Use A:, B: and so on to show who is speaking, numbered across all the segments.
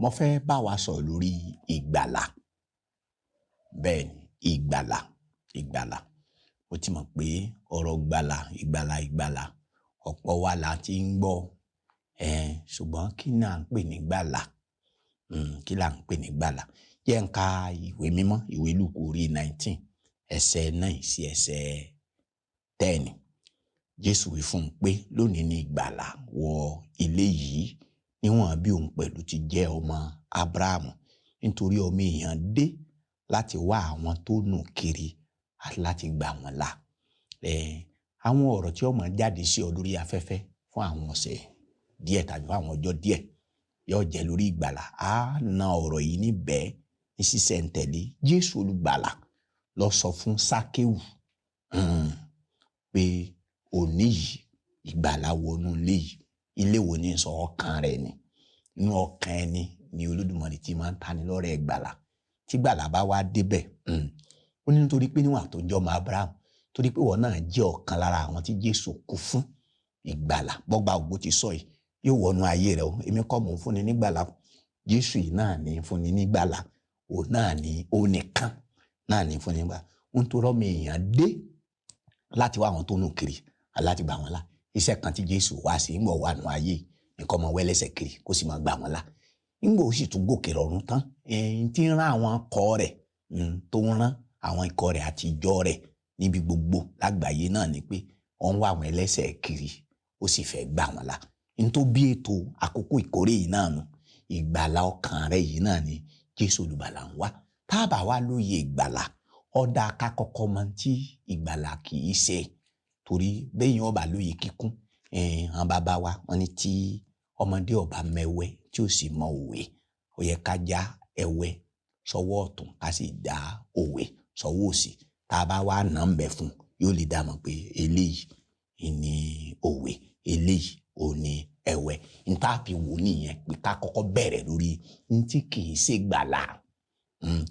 A: Mo fẹ́ bá wa sọ̀rọ̀ lórí ìgbàlà. Bẹ́ẹ̀ ni, ìgbàlà, ìgbàlà. Mo ti mọ̀ pé ọ̀rọ̀ ìgbàlà, ìgbàlà, ìgbàlà, ọ̀pọ̀ wa la ti ń gbọ́. Ṣùgbọ́n kí ni à ń pè ní ìgbàlà? Kí là ń pè ní ìgbàlà? Jẹ́ n ka ìwé mímọ́, ìwé Lúùkù orí 19, ẹsẹ̀ 9 sí ẹsẹ̀ 10. Jésù wí fún un pé lónìí ni ìgbàlà wọ ilé yìí, níwọ̀n bí òun pẹ̀lú ti jẹ́ ọmọ Ábúráhámù, nítorí ọmọ èèyàn dé láti wá àwọn tó nù kiri àti láti gbà wọ́n là. Àwọn ọ̀rọ̀ tí ó máa jáde sí ọ lórí afẹ́fẹ́ fún àwọn ọ̀sẹ̀ díẹ̀ tàbí fún àwọn ọjọ́ díẹ̀ yóò jẹ́ lórí ìgbàlà. Á na ọ̀rọ̀ yìí níbẹ̀ ní sísẹ̀ntẹ̀lé. Jésù olùgbàlà lọ sọ fún Sákéwù pé òní yìí ìgbàlà wọnú ilé yìí. Ilé wo ni sọ? Ọkàn rẹ̀ ni. Inú ọkàn ẹni ni Olódùmarè ti máa ń tani lọ́rẹ ìgbàlà. Tí ìgbàlà bá wá débẹ̀, ó ní nítorí pé níwọ̀n tó jẹ́ ọmọ Abraham, torí pé ìwọ náà jẹ́ ọ̀kan lára àwọn tí Jésù kú fún ìgbàlà. Bọ́gbà ògo ti sọ yìí yóò wọnú ayé rẹ o. Èmi kọ́ mò ń fúnni nígbàlà. Jésù yìí náà ní fúnni nígbàlà. Òun náà ní, òun nìkan náà ní fúnni nígbàlà. Ń tó rọ́mọ èèyàn dé láti wá àwọn tó nù kiri, láti gbà wọ́n là. Iṣẹ́ kan tí Jésù wá sí ń bọ̀ wà nù ayé nǹkan ọmọ wẹ́lẹ́sẹ̀ kiri kó sì máa gbà wọ́n là. Ńgbà ó sì tún gòkè rọ̀rùn tán, ẹ̀yìn tí ń rán àwọn ikọ̀ rẹ̀, tó ń rán àwọn ikọ̀ rẹ̀ àti ìjọ rẹ̀ níbi gbogbo lágbàáyé náà ni pé ó ń wá àwọn ẹlẹ́sẹ̀ kiri, ó sì fẹ́ gbà wọ́n là. N tó bí ètò àkókò ìkórè yìí náà nù, ìgbàlà ọkàn rẹ̀ yìí náà ni Jésù olùgbàlà ń wá. Tá a bá wá lóye ìgbàlà, ó dáa ká kọ́kọ́ mọ̀ tí ìgbàlà kì í ṣe, torí béèyàn ó bá lóye kíkún. Àwọn bàbá wa wọ́n ní tí ọmọdé ó bá mẹwẹ́ tí ó sì mọ òwe, ó yẹ ká já ẹwẹ́ sọ́wọ́ ọ̀tún ká sì dá òwe sọ́wọ́ òsì. Tá a bá wá nà ń bẹ̀ fún, yóò lè dá mọ̀ pé eléyìí ní òwe, eléyìí ò ní ẹwẹ́. N tá fi wò nìyẹn pé ká kọ́kọ́ bẹ̀rẹ̀ lórí n tí kì í ṣe gbàlà.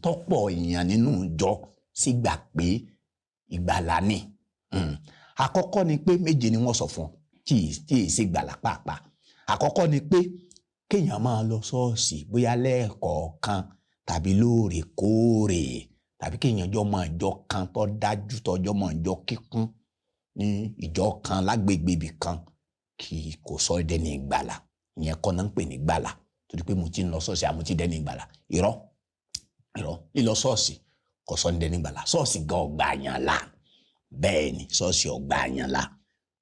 A: Tọ́pọ̀ èèyàn nínú ìjọ sì gbà pé ìgbàlà ni. Àkọ́kọ́ ni pé méje ni wọ́n sọ fún ọ tí ì ṣe gbàlà pàápàá. Àkọ́kọ́ ni pé kéèyàn máa lọ ṣọ́ọ̀ṣì bóyá lẹ́ẹ̀kọ̀ọ̀kan tàbí lóòrèkóòrè, tàbí kéèyàn jọ mọ ìjọ kan tó dájú, tọjọ́ mọ ìjọ kíkún ní ìjọ kan lágbègbè ibì kan, kì í kò sọ dẹni ìgbàlà. Ìyẹn kọ́ náà ń pè ní ìgbàlà. Torí pé mo ti ń lọ ṣọ́ọ̀ṣì, àmọ́ ti dẹni ìgbàlà. Irọ́, irọ́. Lílọ ṣọ́ọ̀ṣì kò sọ ní dẹni ìgbàlà. Ṣọ́ọ̀ṣì gan ọgbà yàn la. Bẹ́ẹ̀ ni, ṣọ́ọ̀ṣì ọgbà yàn la.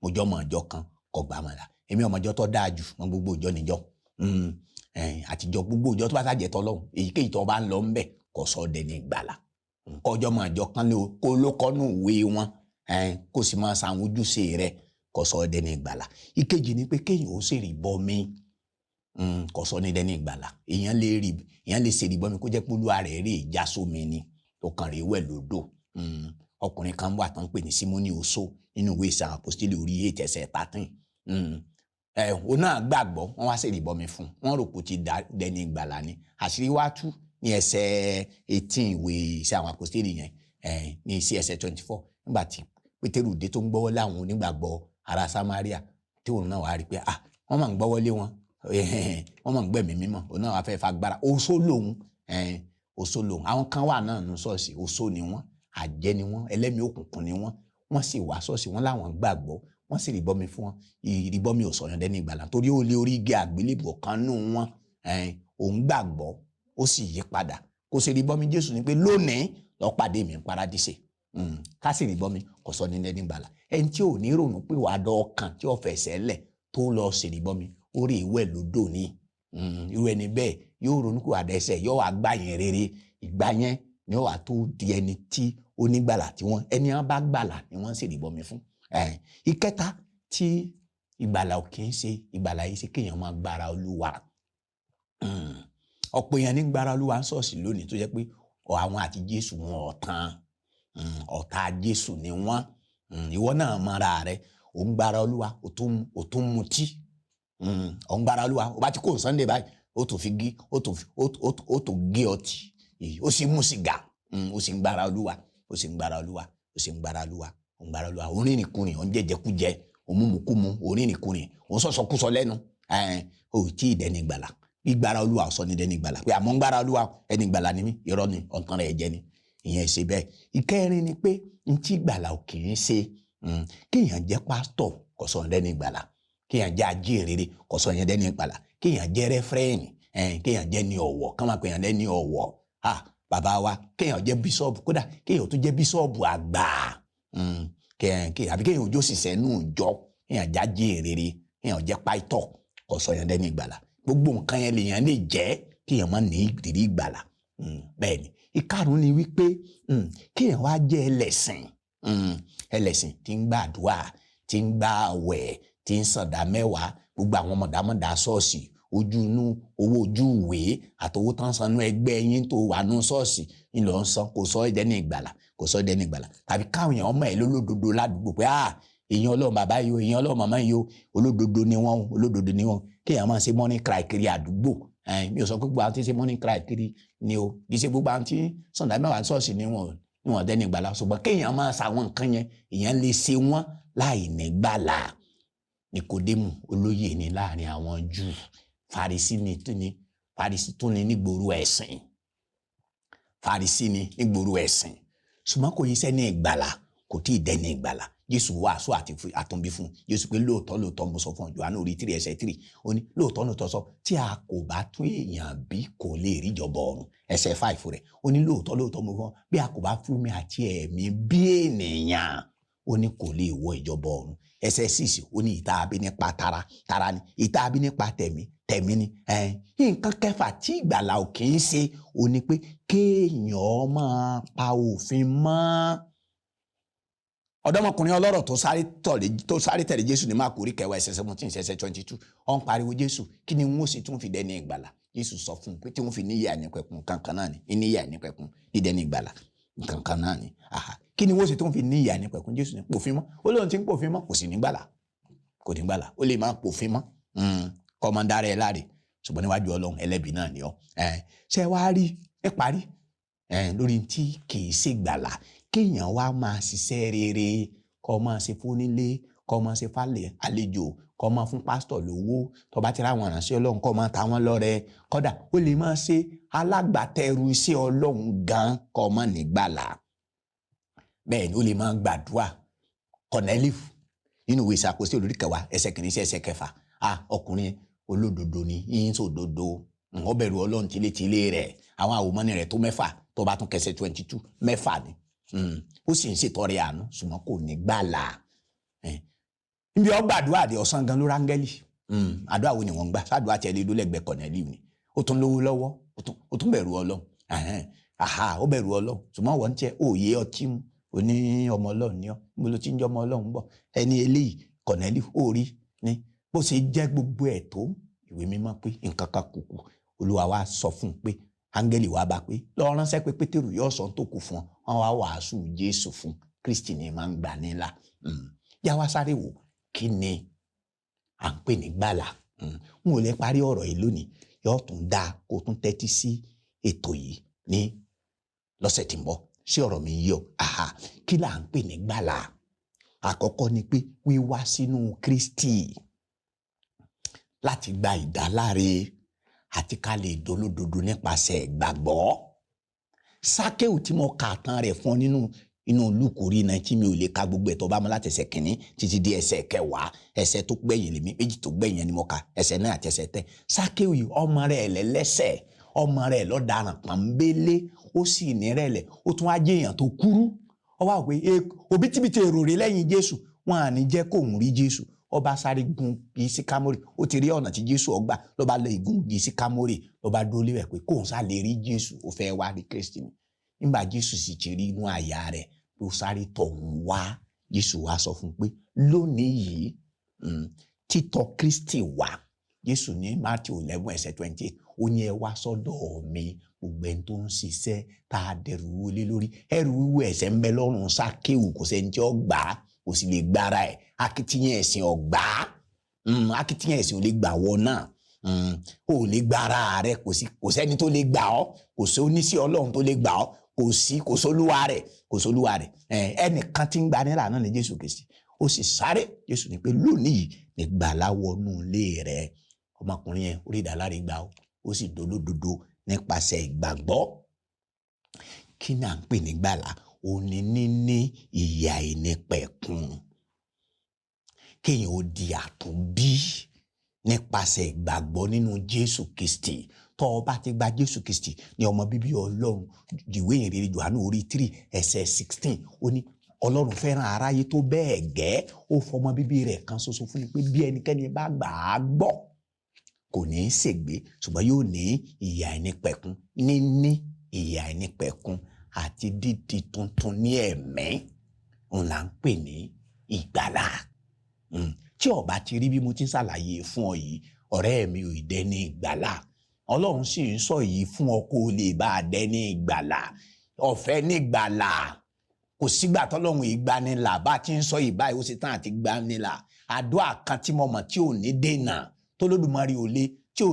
A: Mo jọ mọ ìjọ kan kò gbà mọ́ la. Èmi ọmọ ìjọ tó dáa jù mọ gbogbo ìjọ níjọ. Àtijọ́ gbogbo ìjọ tó bá sàjẹ́ tọ́lọ́hún, èyíkéyìí tó bá ń lọ ńbẹ̀ kò sọ dẹni ìgbàlà. Kọjọ́ mọ ìjọ kan ní kó ló kọ́nù ìwé wọn, kó sì máa ṣàwọn ojúṣe rẹ̀, kò sọ dẹni ìgbàlà. Ìkejì ni pé kéèyàn ó ṣèrì bọmi, kò sọ ní dẹni ìgbàlà. Èèyàn lè rí, èèyàn lè ṣèrì bọmi kó jẹ́ pé olúwa rẹ̀ rè já sómi ni, tó kàn rè wẹ̀ lódò. Ọkùnrin kan wà tán ń pè ní Símónì Oṣó nínú ìwé Ìṣe àwọn Àpọ́stélì orí 8 ẹsẹ̀ 13. Òun náà gbàgbọ́, wọ́n wá ṣèrì bọmi fún un, wọ́n rò pé ó ti dẹni ìgbàlà ni. Àṣírí wá tú ní ẹsẹ̀ 18 ìwé Ìṣe àwọn Àpọ́stélì yẹn, ní sí ẹsẹ̀ 24, nígbà tí Pétérù dé tó ń gbọ́wọ́ lé àwọn onígbàgbọ́ ará Samaria, tí òun náà wá rí pé ah, wọ́n máa ń gbọ́wọ́ lé wọn, wọ́n máa ń gbẹ̀mí mímọ́, òun náà wá fẹ́ fagbára. Oṣó lòun, oṣó lòun. Àwọn kan wà náà nù ṣọ́ọ̀ṣì, oṣó ni wọ́n, àjẹ́ ni wọ́n, ẹlẹ́mìí òkùnkùn ni wọ́n. Wọ́n sì wá ṣọ́ọ̀ṣì, wọ́n láwọn gbàgbọ́, wọ́n sì rìbọmi fún wọn. Ìrìbọmi ò sọ̀yàn dẹ́ni ìgbàlà, torí ó lé orí igi àgbélébùú kan nù wọn. Òun gbàgbọ́, ó sì yí padà. Kò sì rìbọmi, Jésù ní pé lónìí lọ pàdé mi ní paradíṣe. Ká sì rìbọmi kò sọ ní dẹ́ni ìgbàlà. Ẹni tí ò ní rònú pé wàá dọ́ ọkàn tí ó fẹsẹ̀ lẹ̀ tó lọ sì rìbọmi, ó rí ìwẹ̀ lódò ní. Irú ẹni bẹ́ẹ̀ yóò ronú pé wàá dẹ́sẹ̀, yóò wá gbà yẹn rere. Ìgbà yẹn ni ó wà tó di ẹni tí ó nígbàlà, tí wọ́n ẹni wọn bá gbàlà ni wọ́n sì rìbọmi fún. Ìkẹta tí ìgbàlà ò kì í ṣe, ìgbàlà yìí ṣe kéèyàn máa gbára Olúwa. Ọ̀pọ̀ èèyàn ní gbára Olúwa ń ṣọ́ọ̀ṣì lónìí tó jẹ́ pé àwọn àti Jésù wọn ọ̀tàn, ọ̀tá Jésù ni wọ́n. Ìwọ náà mọra rẹ, ò ń gbára Olúwa, ò tún mutí, ò ń gbára Olúwa, ó bá ti kó Sunday báyìí, ó tún fi gé, ó tún gé ọtí, ó sì mú sìgá, ó sì ń gbára Olúwa, ó sì ń gbára Olúwa, ó sì ń gbára Olúwa, ó ń gbára Olúwa, ó ń rìnrìnkurìn, ó ń jẹjẹkújẹ, ó ń mumukumu, ó ń rìnrìnkurìn, ó ń sọ̀sọkúsọ lẹ́nu, ó tí ì dẹni gbàlà. Gbígbára Olúwa ò sọ ní dẹni ìgbàlà pé àmọ́ ń gbára Olúwa, ẹni ìgbàlà ni mí. Irọ́ ni, ọ̀tàn rẹ̀ jẹ́ ni. Ìyẹn ṣe bẹ́ẹ̀. Ìkẹrin ni pé ntí ìgbàlà ò kì í ṣe, kéèyàn jẹ́ pásítọ̀ kò sọ ní dẹni ìgbàlà, kéèyàn jẹ́ ajíhìnrere kò sọ yẹn dẹni ìgbàlà, kéèyàn jẹ́ reverend, kéèyàn jẹ́ ní ọ̀wọ̀, kán máa pè yàn lẹ́ni ọ̀wọ̀, ha bàbá wa, kéèyàn jẹ́ bíṣọ́ọ̀bù, kódà kéèyàn tó jẹ́ bíṣọ́ọ̀bù àgbà, àbí kéèyàn ojú òṣìṣẹ́ nù jọ, kéèyàn jẹ́ ajíhìnrere, kéèyàn jẹ́ pásítọ̀ kò sọ yẹn dẹni ìgbàlà. Gbogbo nǹkan yẹn lèèyàn lè jẹ́ kéèyàn má ní ìrírí ìgbàlà. Bẹ́ẹ̀ ni. Ìkarùn ni wípé kéèyàn wá jẹ́ ẹlẹ́sìn, ẹlẹ́sìn tí ń gbàdúrà, tí ń gbààwẹ̀, tí ń sàdá mẹ́wàá, gbogbo àwọn mọ̀dámọ̀dá ṣọ́ọ̀ṣì, ojú inú owó ojú ìwé àtowó tán sanú ẹgbẹ́ yín tó wà nú ṣọ́ọ̀ṣì ńlọ ń san, kò sọ ẹ́ dẹni ìgbàlà, kò sọ ẹ́ dẹni ìgbàlà. Tàbí káwọn èèyàn ọmọ ẹ̀ lólódodo ládùúgbò pé ah, èèyàn Ọlọ́run bàbá yìí o, èèyàn Ọlọ́run màmá yìí o, olódodo ni wọ́n, olódodo ni wọ́n. Kéèyàn máa ṣe morning cry kiri àdúgbò. Mi ò sọ pé gbogbo àwọn tí ń ṣe morning cry kiri ni o, kì í ṣe gbogbo àwọn tí sàǹdà mẹ́wàá ṣọ́ọ̀ṣì ni wọ́n dẹni ìgbàlà, ṣùgbọ́n kéèyàn máa ṣàwọn nǹkan yẹn, èèyàn lè ṣe wọ́n láì ní gbàlà. Nikodemu olóyè ni láàrin àwọn Júù, Farisí ni tún ni, Farisí tún ni nígboro ẹ̀sìn, Farisí ni nígboro ẹ̀sìn, ṣùgbọ́n kò yí sẹ́ni ìgbàlà, kò tí ì dẹni ìgbàlà. Jésù wàásù àti àtúnbí fún Jésù pé lóòótọ́ lóòótọ́ mo sọ fún ọ, Jòhánù orí 3 ẹsẹ̀ 3, ó ní lóòótọ́ lóòótọ́ sọ tí a kò bá tún èèyàn bí, kò lè rí ìjọba ọ̀run. Ẹsẹ̀ 5 rẹ̀, ó ní lóòótọ́ lóòótọ́ mo fún ọ, bí a kò bá fún mi àti ẹ̀mí bí ènìyàn, ó ní kò lè wọ ìjọba ọ̀run. Ẹsẹ̀ 6, ó ní ìta abí nípa tara tara ni, ìta abí nípa tẹ̀mí tẹ̀mí ni. Nǹkan kẹfà tí ìgbàlà ò kì í ṣe, ó ní pé kéèyàn máa pa òfin mọ́. Ọ̀dọ́mọkùnrin ọlọ́rọ̀ tó sáré tẹ̀lé Jésù ní Máàkù orí 10 ẹsẹ̀ 17 ẹsẹ̀ 22, ó ń pariwo, "Jésù, kí ni n ó sì tún fi dẹni ìgbàlà?" Jésù sọ fún un pé tí wọ́n fi níyà nípẹ̀kun kankan náà ni níyà nípẹ̀kun dídẹni ìgbàlà kankan náà ni. Kí ni wọ́n sì tún fi níyà nípẹ̀kun? Jésù ní pòfin mọ́. Ó lóun ti ń pòfin mọ́, kò sì ní gbàlà, kò ní gbàlà. Ó lè máa pòfin mọ́, kọ́ ọmọ dára ẹ láre, ṣùgbọ́n níwájú Ọlọ́run, ẹlẹ́bi náà ni ọ́. Ṣé wàá rí ẹ parí lórí tí kì í ṣègbàlà, kéèyàn wá máa ṣiṣẹ́ rere, kó máa ṣe fónílé, kó máa ṣe fálẹ̀ àlejò, kó máa fún pásítọ̀ lówó, tó bá ti ráwọn ìránṣẹ́ Ọlọ́run, kó máa ta wọ́n lọ́rẹ, kódà ó lè máa ṣe alágbàtẹrù iṣẹ́ Ọlọ́run gan, kó máa nígbàlà. Bẹ́ẹ̀ ni, ó lè máa gbàdúrà. Kọ̀nẹ́líù nínú ìwé ìṣàkóso orí 10 ẹsẹ̀ 1 sí ẹsẹ̀ 6, ah, ọkùnrin olódodo ni, yín sòdodo, ó bẹ̀rù Ọlọ́run tilétilé rẹ̀, àwọn àwòmọ́ni rẹ̀ tó mẹ́fà, tó bá tún kẹsẹ̀ 22, mẹ́fà ni, ó sì ń ṣètọrẹ àánú, ṣùgbọ́n kò ní gbàlà. Níbi ó gbàdúrà dé, ọ̀sán gan ló rángẹ́lì. Àdúrà wo ni wọ́n ń gbà? Sádùá tiẹ̀ lé lẹ́gbẹ̀ẹ́ Kọ̀nẹ́líù ni. Ó tún lówó lọ́wọ́, ó tún bẹ̀rù Ọlọ́run, ó bẹ̀rù Ọlọ́run, ṣùgbọ́n wọ́n ń tiẹ̀ òye ọtí mu, oní ọmọ Ọlọ́run ni ọ́, mo ló ti ń jẹ́ ọmọ Ọlọ́run bọ̀. Ẹni eléyìí Kọ̀nẹ́líù, ó rí ni bó ṣe jẹ́ gbogbo ẹ̀ tó, ìwé mímọ́ pé nǹkan kan kùkù. Olúwa wa sọ fún un pé áńgẹ́lì wa bá pé lọ ránṣẹ́ pé Pétérù yóò sọ tó kù fún ọ. Wọn wá wàásù Jésù fún. Kristi ni máa ń gbà nílà. Yá wá sáré wò kí ni à ń pè ní gbàlà. N ò lè parí ọ̀rọ̀ yìí lónìí, yóò tún dáa kó tún tẹ́tí sí ètò yìí ní lọ́sẹ̀ tí ń bọ̀. Ṣé ọ̀rọ̀ mi yé ọ? Aha, kí là ń pè ní gbàlà? Àkọ́kọ́ ni pé wíwá sínú Kristi láti gba ìdáláre àti ká lè dolódodo nípasẹ̀ ìgbàgbọ́. Sákéù tí mo kà tán rẹ̀ fún ọ nínú inú Lúùkù orí náà, tí mi ò lè ka gbogbo ẹ̀, tó bá mọ́ láti ẹsẹ̀ 1 títí dé ẹsẹ̀ 10, ẹsẹ̀ tó gbẹ̀yìn lèmi, méjì tó gbẹ̀yìn ni mo kà, ẹsẹ̀ 9 àti ẹsẹ̀ 10. Sákéù yìí, ọmọ rẹ̀ lẹ́lẹ́sẹ̀, ọmọ rẹ̀ lọ́daràn pọ́nbélé, ó sì ní rẹ̀lẹ̀, ó tún wá jẹ́ èèyàn tó kúrú. Ó wá pé òbítíbitì èrò rẹ̀ lẹ́yìn Jésù, wọn à ní jẹ́ kóun rí Jésù. Ó bá sáré gun igi síkámórì, ó ti rí ọ̀nà tí Jésù ọgbà, ló bá lọ gun igi síkámórì, ló bá dúró lé rẹ̀ pé kóun sá lè rí Jésù, ó fẹ́ wá rí Kristi ni. Nígbà Jésù sì ti rí inú àyà rẹ̀ ló sáré tọ̀ ń wá, Jésù wá sọ fún un pé lónìí yìí, títọ̀ Kristi wá. Jésù ní Matthew 11 ẹsẹ̀ 28, ó ní ẹ wá sọ́dọ̀ mi, gbogbo ẹni tó ń ṣiṣẹ́ tá a dẹrù wọlé lórí. Ẹrù wíwú ẹ̀ṣẹ̀ ń bẹ lọ́rùn Sákéwù, kò sẹ́ni tí ó gbà á, kò sì lè gbára ẹ̀. Akitiyan ẹ̀sìn ọ̀gbá, akitiyan ẹ̀sìn ò lè gbà wọ náà, ò lè gbára rẹ, kò sí, kò sẹ́ni tó lè gbà ọ́, kò sí oníṣẹ́ Ọlọ́run tó lè gbà ọ́, kò sí, kò sólúwa rẹ̀, kò sólúwa rẹ̀. Ẹnìkan tí ń gba nílà náà ní Jésù Kristi. Ó sì sáré, Jésù ní pé lónìí yìí ní gbàlà wọnú ilé rẹ̀. Ọmọkùnrin yẹn orí ìdáláre gbà ó. Ó sì dolódodo nípasẹ̀ ìgbàgbọ́. Kí ni à ń pè ní gbàlà? Ó ní níní ìyè àìnípẹ̀kun, kéèyàn ó di àtúnbí nípasẹ̀ ìgbàgbọ́ nínú Jésù Kristi. Tó o bá ti gba Jésù Kristi ní ọmọ bíbí Ọlọ́run, ìwé ìhìnrere Jòhánù orí 3 ẹsẹ̀ 16, ó ní Ọlọ́run fẹ́ràn aráyé tó bẹ́ẹ̀ gẹ́, ó fọmọ bíbí rẹ̀ kan ṣoṣo fún ni pé bí ẹnikẹ́ni bá gbà á gbọ́, kò ní í ṣègbé, ṣùgbọ́n yóò ní ìyè àìnípẹ̀kun. Níní ìyè àìnípẹ̀kun àti dídi tuntun ní ẹ̀mí òun là ń pè ní ìgbàlà. Tí ó bá ti rí bí mo ti ń ṣàlàyé fún ọ yìí, ọ̀rẹ́ mi, ò dẹ́ ní ìgbàlà. Ọlọ́run sì ń sọ yìí fún ọ kó o lè bá a dẹ́ ní ìgbàlà. Ọ̀fẹ́ ní ìgbàlà, kò sígbà tọ́lọ́run ìgbanilà. Bá a ti ń sọ yìí báyìí, ó sì tán àti gbanilà. Àdúrà kan tí mo mọ̀ tí ò ní dènà, tólódùmarè ò lè tí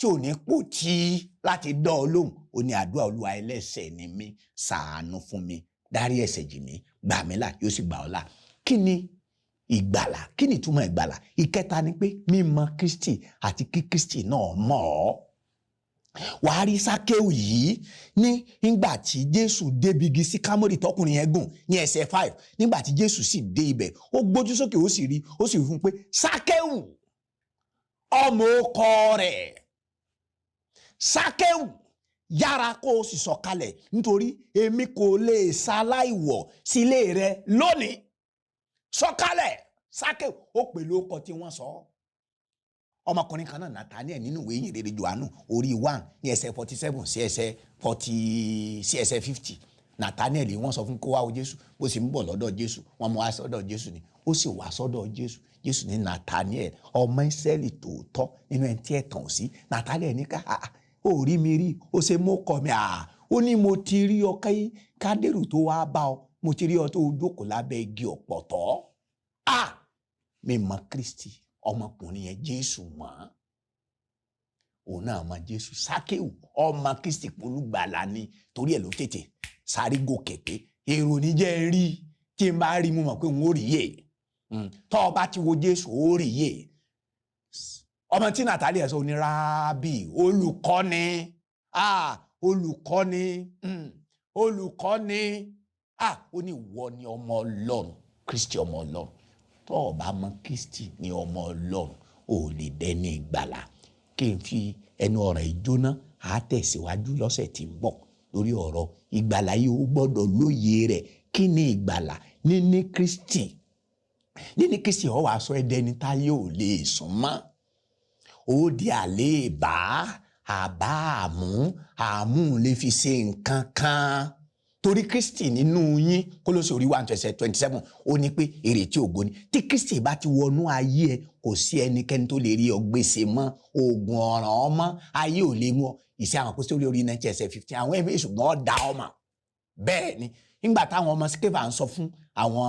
A: ò ní pò tí láti dán ọ lóhùn, ó ní àdúrà: "Olúwa, ẹlẹ́ṣẹ̀ ni mí, ṣàánú fún mi, dárí ẹ̀ṣẹ̀ jì mí, gbà mí là." Yóò sì gbà ọ́ là. Kí ni ìgbàlà? Kí ni ìtumọ̀ ìgbàlà? Ìkẹta ni pé mímọ̀ Kristi àti kí Kristi náà mọ̀ ọ́. Wàá rí Sákéù yìí ní nígbà tí Jésù débi igi síkámórì tọkùnrin yẹn gùn ní ẹsẹ̀ 5. Nígbà tí Jésù sì dé ibẹ̀, ó gbójú sókè, ó sì rí, ó sì fún un pé, "Sákéù," ọmọ ọkọ rẹ̀, "Sákéù, yára kó o sì sọ̀kalẹ̀, nítorí èmi kò lè ṣaláìwọ̀ sílé rẹ lónìí. Sọ̀kalẹ̀, Sákéù." Ó pè lóko tí wọ́n sọ ọ́. Ọmọkùnrin kan náà, Nathaniel, nínú ìwé ìyìn rere Johannu orí 1 ní ẹsẹ̀ 47 sí ẹsẹ̀ 40 sí ẹsẹ̀ 50, Nathaniel wọ́n sọ fún kó wá wo Jésù. Bó sì ń bọ̀ lọ́dọ̀ Jésù, wọ́n mú wá sọ́dọ̀ Jésù ni, ó sì wá sọ́dọ̀ Jésù. Jésù ní, "Nathaniel, ọmọ Ísírẹ́lì tòótọ́, nínú ẹni tí ẹ̀ tàn sí." Nathaniel ní ká ó rí mi rí, ó ṣe mú kọ mi à. Ó ní, "Mo ti rí ọ kádẹ́rù tó wá bá ọ, mo ti rí ọ tó jókòó lábẹ́ igi ọ̀pọ̀tọ́." À mi mọ Kristi, ọmọkùnrin yẹn, Jésù mọ̀ òun náà mọ Jésù. Sákéù ọmọ Kristi polúgbàlà ni, torí ẹ̀ ló tètè sáré gòkè pé èrò ní jẹ́ ń rí. Tí n bá rí, mo mọ̀ pé n ó rí yè. Tọ́ ọ bá ti wo Jésù, ó rí yè. Ọmọ tí Nàtàlíẹ̀ sọ ní, "Rábì, olùkọ́ni, ah, olùkọ́ni, olùkọ́ni." Ah, ó ní, "Ìwọ ni ọmọ Ọlọ́run." Kristi ọmọ Ọlọ́run. Tọ́ ọ bá mọ Kristi ní ọmọ Ọlọ́run, ò lè dẹni ìgbàlà. Kí n fi ẹnu ọ̀rọ̀ ìjóná, á tẹ̀síwájú lọ́sẹ̀ tí ń bọ̀ lórí ọ̀rọ̀ ìgbàlà yìí. Ó gbọ́dọ̀ lóye rẹ̀. Kí ni ìgbàlà? Níní Kristi. Níní Kristi, ó wàá sọ ẹ́ dẹni táyé ò lè sún mọ́. Ó di àléèbá, àbá àmú àmú lè fi ṣe nǹkan kan, torí Kristi nínú yín. Kólósè orí 1 ẹsẹ̀ 27, ó ní pé ìrètí ògo ni. Tí Kristi bá ti wọnú ayé ẹ, kò sí ẹnikẹ́ni tó lè rí ọ gbèsè mọ́, oògùn ọ̀ràn ọmọ ayé ò lè mú ọ. Ìṣe àwọn Àpọ́sítélì orí 19 ẹsẹ̀ 15, àwọn ẹ̀mí èṣù gan dá ọmọ. Bẹ́ẹ̀ ni, nígbà táwọn ọmọ Síkéfà ń sọ fún àwọn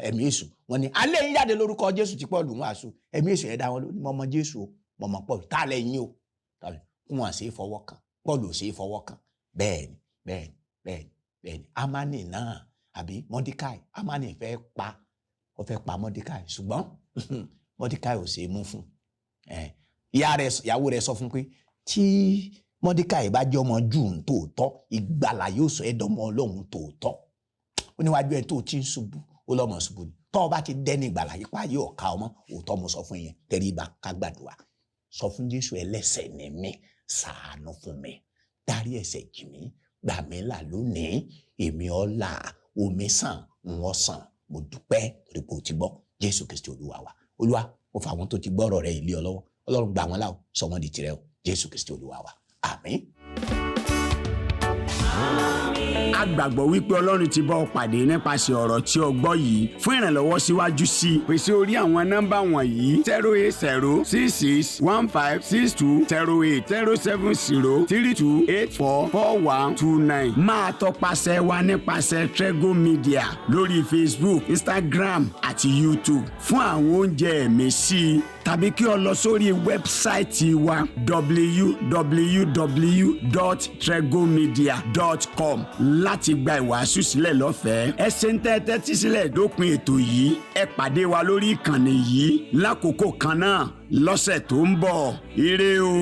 A: ẹ̀mí èṣù, wọn ni, "Alẹ́ yín jáde lórúkọ Jésù tí Pọ́ọ̀lù ń wàásù." Ẹ̀mí èṣù yẹn dá wọn lóní, "Mọ́mọ́ Jésù o, mọ̀mọ́ Pọ́ọ̀lù, tá a lẹ̀ yín o?" Kí wọ́n ṣe é fọwọ́ kàn, Pọ́ọ̀lù ò ṣe é fọwọ́ kàn. Bẹ́ẹ̀ ni, bẹ́ẹ̀ ni, bẹ́ẹ̀ ni, bẹ́ẹ̀ ni. Amani náà àbí Mọ́díkàì, Amani fẹ́ pa, ó fẹ́ pa Mọ́díkàì, ṣùgbọ́n Mọ́díkàì ò ṣe é mú fún ìyá rẹ̀. Ìyàwó rẹ̀ sọ fún pé tí Mọ́díkàì bá jẹ́ ọmọ Júù tòótọ́, ìgbàlà yóò sọ ẹ́ dọmọ Ọlọ́run tòótọ́. Ó níwájú ẹ tó ti ń ṣubú, ó lọ́mọ ṣubú ni. Tọ́ ọ bá ti dẹ́ni ìgbàlà, yípa yóò ká ọmọ. Òótọ́ mo sọ fún yẹn. Tẹríba, ká gbàdúrà. Sọ fún Jésù: "Ẹlẹ́ṣẹ̀ ni mí, ṣàánú fún mi, dárí ẹ̀ṣẹ̀ jì mí, gbà mí là lónìí. Èmi ọ̀la omi sàn ń wọ́n sàn. Mo dúpẹ́ torí pé o ti gbọ́." Jésù Kristi Olúwa wa. Olúwa, mo fà àwọn tó ti gbọ́ ọ̀rọ̀ rẹ ilé ọ lọ́wọ́. Ọlọ́run, gbà wọ́n là o, sọ wọ́n di tirẹ̀ o. Jésù Kristi Olúwa wa, àmín.
B: A gbàgbọ́ wípé Ọlọ́run ti bá ọ pàdé nípasẹ̀ ọ̀rọ̀ tí o gbọ́ yìí. Fún ìrànlọ́wọ́ síwájú sí i, pèsè orí àwọn nọ́mbà wọ̀nyí: 08066156208, 07032844129. Máa tọpasẹ̀ wa nípasẹ̀ Trego Media lórí Facebook, Instagram àti YouTube fún àwọn oúnjẹ ẹ̀mí sí i. Tàbí kí o lọ sórí website wa, www.tregomedia.com, láti gba ìwàásù sílẹ̀ lọ́fẹ̀ẹ́. Ẹ ṣe ń tẹ́tí sílẹ̀ dópin ètò yìí. Ẹ pàdé wa lórí ìkànnì yìí lákòókò kan náà lọ́sẹ̀ tó ń bọ̀. Ire o.